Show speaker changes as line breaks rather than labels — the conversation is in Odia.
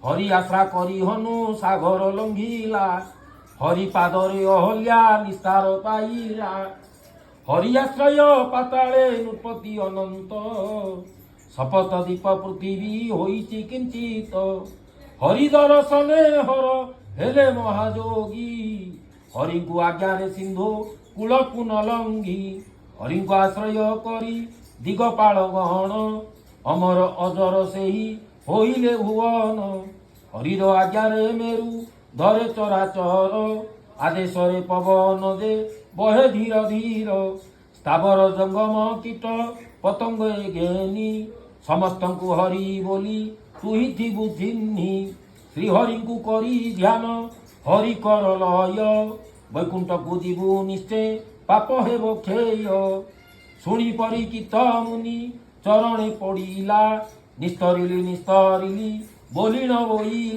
ହରି ଆଶ୍ରା କରି ହନୁ ସାଗର ଲଙ୍ଘିଲା। ହରି ପାଦରେ ଅହଲ୍ୟା ନିସ୍ତାର ପାଇଲା। ହରି ଆଶ୍ରୟ ପାତାଳେ ନୃପତି ଅନନ୍ତ। ସପତ ଦ୍ୱୀପ ପୃଥିବୀ ହୋଇଛି କିଞ୍ଚିତ। ହରି ଦର୍ଶନେ ହର ହେଲେ ମହାଯୋଗୀ। ହରିଙ୍କୁ ଆଜ୍ଞାରେ ସିନ୍ଧୁ କୂଳକୁ ନ ଲଙ୍ଘି। ହରିଙ୍କୁ ଆଶ୍ରୟ କରି ଦିଗପାଳ ଗଣ, ଅମର ଅଜର ସେହି ହୋଇଲେ ଭୁବନ। ହରିର ଆଜ୍ଞାରେ ମେରୁ ଧରେ ଚରାଚର, ଆଦେଶରେ ପବନ ଯେ ବହେ ଧୀର ଧୀର। ସ୍ଥାବର ଜଙ୍ଗମ କୀଟ ପତଙ୍ଗ ଏ ଘେନି, ସମସ୍ତଙ୍କୁ ହରି ବୋଲି ତୁହିଥିବୁ ଚିହ୍ନି। ଶ୍ରୀହରିଙ୍କୁ କରି ଧ୍ୟାନ ହରି କର ଲୟ, ବୈକୁଣ୍ଠକୁ ଯିବୁ ନିଶ୍ଚେ ପାପ ହେବ କ୍ଷୟ। ଶୁଣି ପରୀକ୍ଷିତ ମୁନି ଚରଣେ ପଡ଼ିଲା, ନିସ୍ତରିଲି ନିସ୍ତରିଲି ବୋଲିଣ ବୋଇଲା।